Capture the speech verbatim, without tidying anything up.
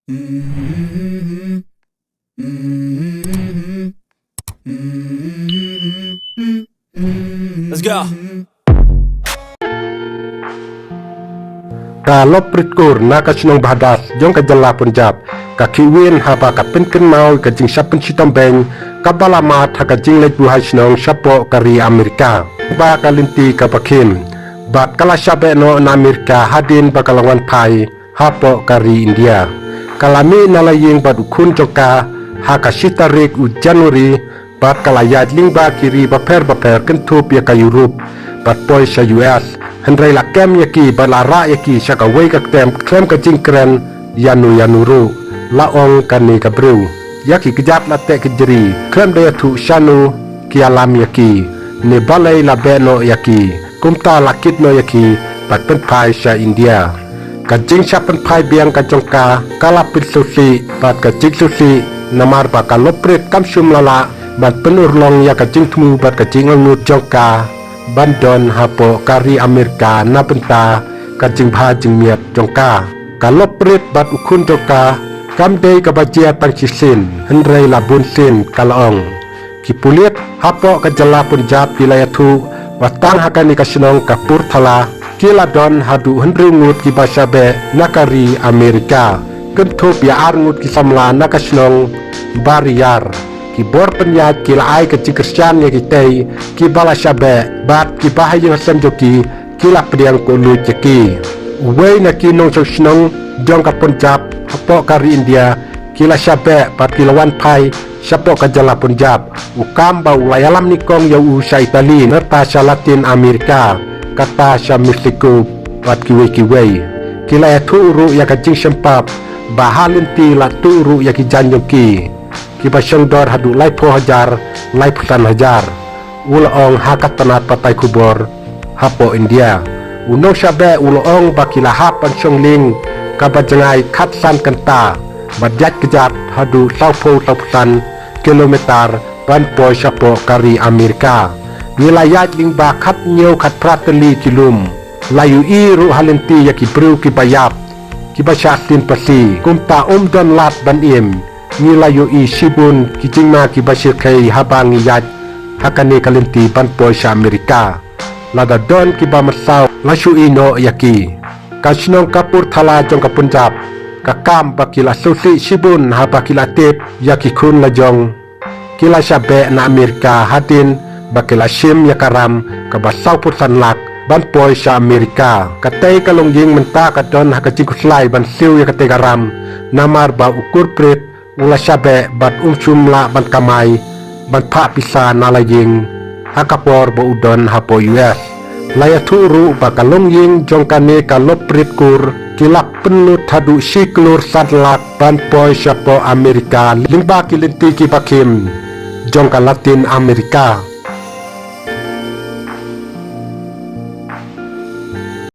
Let's go. Ka Lawpritkur na ka shnong Bhadad jong ka jylla Punjab ka khih win haba ka pynkynmaw ka jingshah pynshitom beiñ kaba la mad ha ka jingleit buhai shnong shapoh ka ri Amerika. Ba ka lynti kaba khim bad ka la shah beh noh na Amerika hadien ba ka la wan phai hapoh ka ri India. Ka la mih na la ïing bad u khun jong ka ha ka shi tarik u January bad ka la ïaid lyngba ki ri bapher bapher kynthup ïa ka Europe bad poi sha U S. Hynrei la kem ïa ki bad la rah ïa ki sha kawei ka ktem khlem ka jingkren ïano ïano ruh. La ong kane ka briew, ïa ki kjat la teh kjri khlem da ïathuh shano ki ïalam ïa ki ne balei la beh noh ïa ki. Kumta la kit noh ïa ki bad pynphai sha India. Ka jingshah pynphai biang ka jong ka ka la pynsngewsih bad ka jingsngewsih namar ba ka Lawprit kam shym la lah ban pynurlong ïa ka jingthmu bad ka jingangnud jong ka ban don hapoh ka ri Amerika na bynta ka jingbha jingmiat jong ka. Ka Lawprit bad u khun jong ka kam dei kaba jia tang shisien, hynrei la bun sien, ka la ong. Ki pulit hapoh ka jylla Punjab ki la ïathuh ba tang ha kane ka shnong Kapurthala ki la don haduh hynriew ngut kiba shah beh na ka ri Amerika, kynthup ïa ar ngut ki samla na ka shnong Bariyar. Ki bor pynïaid ki la ai ka jingkyrshan ïa kitei kiba la shah beh bad kiba ha ïing ha sem jong ki ki la pdiang kohnguh ïa ki. Uwei na ki nongshong shnong jong ka Punjab hapoh ka ri India ki la shah beh bad ki la wan phai shapoh ka jylla Punjab. U kam ba u la ïalam nyngkong ïa u sha Italy, nangta sha Latin America, kata sha Mexico bad kiwei kiwei. Ki la ïathuh ruh ïa ka jingshemphang ba ha lynti la tuh ruh ïa ki jaiñ jong ki kiba shong dor haduh laiphew hajar, laiphew san hajar, u la ong ha ka tnat pathai khubor hapoh India. U nongshah beh u la ong ba ki la hap ban shong lieng kaba jngai khatsan kynta bad ïaid kjat haduh sawphew sawphew san kilometer ban poi shapoh ka ri America. Ngi la ïaid lyngba khathynñiew khatphra tylli ki lum. La ïohi ruh ha lynti ïa ki briew kiba ïap, kiba shah sien pasi. Kumta ym don lad ban im. Ngi la ïohi shibun ki jingma kiba shyrkhei haba ngi ïaid ha kane ka lynti ban poi sha America. Lada don kiba mynsaw la shu ïehnoh ïa ki. Ka shnong Kapurthala jong ka Punjab ka kam ba ki la sngewsih shibun haba ki la tip ïa ki khun lajong ki la shah beh na America hadien ba ki la shim ïa ka ram kaba sawphew san lak ban poi sha America. Katei ka longïing mynta ka don ha ka jingkhuslai ban siew ïa katei ka ram namar ba u Gurpreet u la shah beh bad um shym lah ban kamai ban phah pisa na la ïing ha ka por ba u don hapoh U S. La ïathuh ruh ba ka longïing jong kane ka Lawpritkur ki la pynlut haduh shi klur san lak ban poi shapoh America lyngba ki lynti kiba khim jong ka Latin America.